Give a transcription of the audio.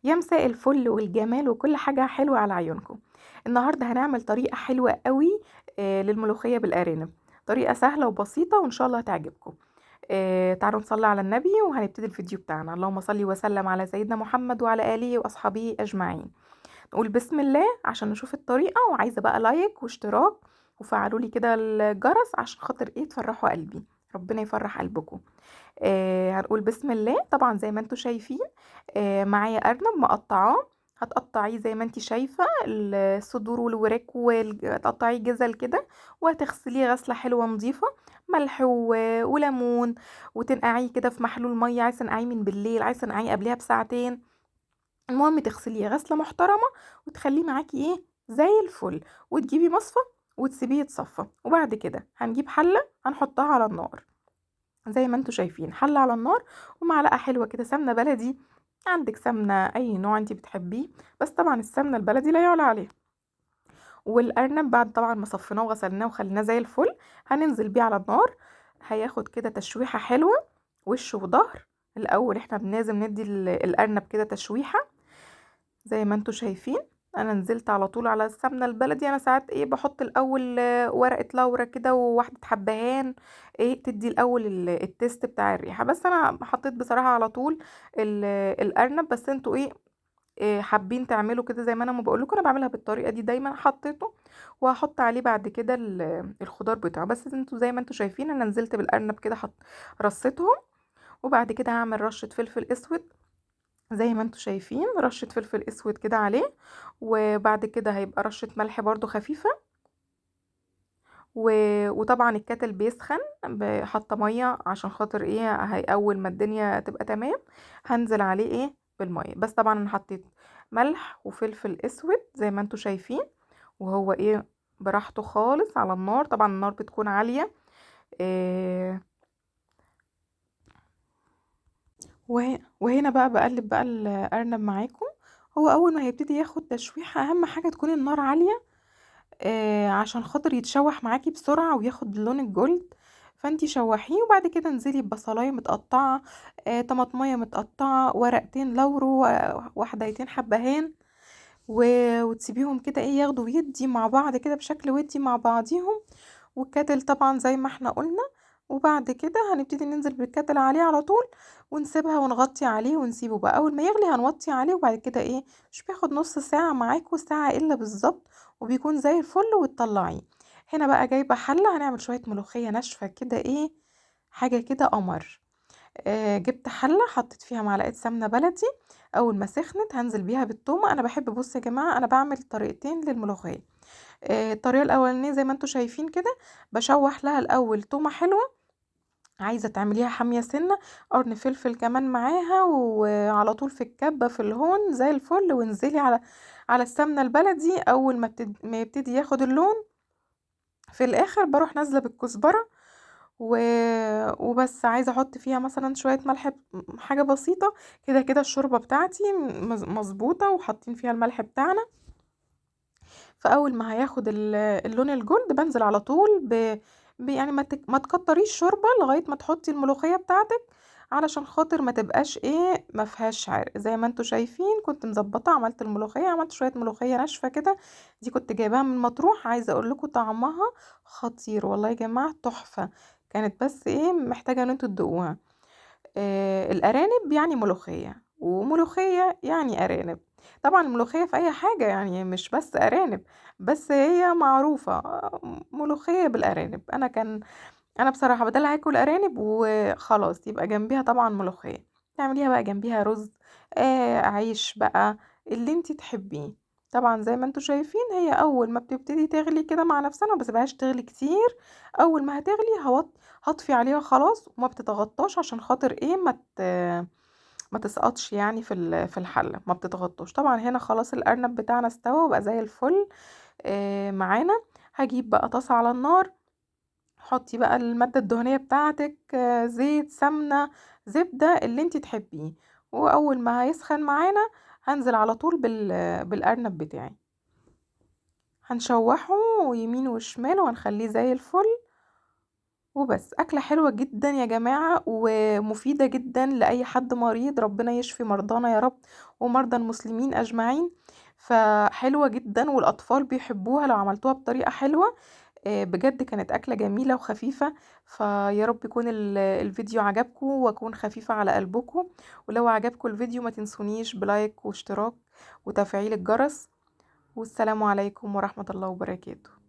يا مساء الفل والجمال وكل حاجة حلوة على عيونكم. النهاردة هنعمل طريقة حلوة قوي للملوخية بالأرانب، طريقة سهلة وبسيطة وإن شاء الله هتعجبكم. تعالوا نصلي على النبي وهنبتدي الفيديو بتاعنا. اللهم صل وسلم على سيدنا محمد وعلى آله وأصحابه أجمعين. نقول بسم الله عشان نشوف الطريقة، وعايزة بقى لايك واشتراك وفعلوا لي كده الجرس عشان خاطر ايه تفرحوا قلبي، ربنا يفرح قلبكم. هنقول بسم الله. طبعا زي ما انتم شايفين معايا ارنب مقطعاه، هتقطعيه زي ما انت شايفه الصدور والوراك، وتقطعيه جزل كده، وهتغسليه غسله حلوة نظيفة، ملح وليمون، وتنقعيه كده في محلول مية. عايزه تنقعيه من بالليل، عايزه تنقعيه قبلها بساعتين، المهم تغسليه غسله محترمه وتخليه معاكي ايه زي الفل، وتجيبي مصفى وتسيبيه يتصفى. وبعد كده هنجيب حله هنحطها على النار زي ما انتم شايفين، حله على النار ومعلقة حلوة كده سمنه بلدي، عندك سمنه اي نوع انت بتحبيه، بس طبعا السمنة البلدي لا يعلى عليها. والارنب بعد طبعا ما صفيناه وغسلناه وخليناه زي الفل، هننزل بيه على النار، هياخد كده تشويحه حلوة وش وظهر. الاول احنا لازم ندي الارنب كده تشويحه زي ما انتم شايفين. انا نزلت على طول على السمنة البلدي. انا ساعات ايه بحط الاول ورقة لورا كده وواحدة حبهان، ايه تدي الاول التست بتاع الريحة، بس انا حطيت بصراحة على طول الارنب. بس انتوا ايه حابين تعملوا كده زي ما انا ما بقول لكم، انا بعملها بالطريقة دي دايما. حطيته وهحط عليه بعد كده الخضار بتاعه، بس انتوا زي ما انتوا شايفين انا نزلت بالارنب كده، حط رصيتهم. وبعد كده هعمل رشه فلفل اسود زي ما انتوا شايفين، رشة فلفل اسود كده عليه. وبعد كده هيبقى رشة ملح برضو خفيفة. وطبعا الكتل بيسخن، حاطة مية عشان خاطر ايه، هي اول ما الدنيا تبقى تمام هنزل عليه ايه بالمية. بس طبعا انا حطيت ملح وفلفل اسود زي ما انتوا شايفين، وهو ايه براحته خالص على النار. طبعا النار بتكون عالية. إيه وهنا بقى بقلب بقى الارنب معاكم. هو اول ما هيبتدي ياخد تشويحه، اهم حاجة تكون النار عالية، عشان خاطر يتشوح معاكي بسرعة وياخد اللون الجولد. فانتي شوحيه، وبعد كده انزلي ببصلايه متقطعه، طماطميه متقطعه، ورقتين لورو، واحدتين حبهان، وتسيبيهم كده ايه ياخدوا ويدي مع بعض كده بشكل ودي مع بعضيهم. والكتل طبعا زي ما احنا قلنا. وبعد كده هنبتدي ننزل بالكتل عليه على طول، ونسيبها ونغطي عليه ونسيبه بقى. اول ما يغلي هنوطي عليه، وبعد كده ايه مش بياخد نص ساعة معاكوا، ساعة الا بالظبط، وبيكون زي الفل وتطلعيه. هنا بقى جايبة حلة هنعمل شوية ملوخية ناشفة كده، ايه حاجة كده قمر. جبت حلة حطيت فيها معلقة سمنة بلدي، اول ما سخنت هنزل بيها بالتومة. انا بحب، بصوا يا جماعة انا بعمل طريقتين للملوخية. الطريقة الاولانية زي ما انتوا شايفين كده، بشوح لها الاول تومة حلوة، عايزة تعمليها حامية سنة، قرن فلفل كمان معاها، وعلى طول في الكبة في الهون زي الفل، وانزلي على السمنة البلدي. اول ما يبتدي ياخد اللون في الاخر بروح نازلة بالكزبرة وبس. عايزة احط فيها مثلا شوية ملح، حاجة بسيطة كده كده. الشوربة بتاعتي مظبوطة وحاطين فيها الملح بتاعنا. فاول ما هياخد اللون الجولد بنزل على طول يعني ما تكتريش شوربة لغاية ما تحطي الملوخية بتاعتك، علشان خاطر ما تبقاش ايه ما فيهاش عرق. زي ما انتوا شايفين كنت مظبطه، عملت الملوخية، عملت شوية ملوخية ناشفة كده، دي كنت جايباها من مطروح. عايزه اقول لكم طعمها خطير والله يا جماعة، تحفة كانت، بس ايه محتاجه ان انتوا تدوقوها. الارانب يعني ملوخية، وملوخيه يعني ارانب. طبعا الملوخية في اي حاجة يعني، مش بس ارانب، بس هي معروفة ملوخية بالارانب. انا بصراحة بدل هاكل ارانب وخلاص يبقى جنبيها طبعا ملوخية. تعمليها بقى جنبيها رز، عيش بقى اللي انتي تحبيه. طبعا زي ما انتوا شايفين هي اول ما بتبتدي تغلي كده مع نفسها، ما بسيبهاش تغلي كتير. اول ما هتغلي هطفي عليها خلاص، وما بتتغطاش عشان خاطر ايه ما تسقطش يعني في الحلة، ما بتتغطاش. طبعا هنا خلاص الارنب بتاعنا استوى وبقى زي الفل معانا. هجيب بقى طاسه على النار، حطي بقى المادة الدهنية بتاعتك، زيت، سمنه، زبدة، اللي انتي تحبيه. واول ما هيسخن معانا هنزل على طول بالارنب بتاعي، هنشوحه يمين وشمال وهنخليه زي الفل. وبس. أكلة حلوة جدا يا جماعة ومفيدة جدا لأي حد مريض، ربنا يشفي مرضانا يا رب ومرضى المسلمين أجمعين. فحلوة جدا والأطفال بيحبوها لو عملتوها بطريقة حلوة. بجد كانت أكلة جميلة وخفيفة. فيا رب يكون الفيديو عجبكم وأكون خفيفة على قلبكم. ولو عجبكم الفيديو ما تنسونيش ب like واشتراك وتفعيل الجرس. والسلام عليكم ورحمة الله وبركاته.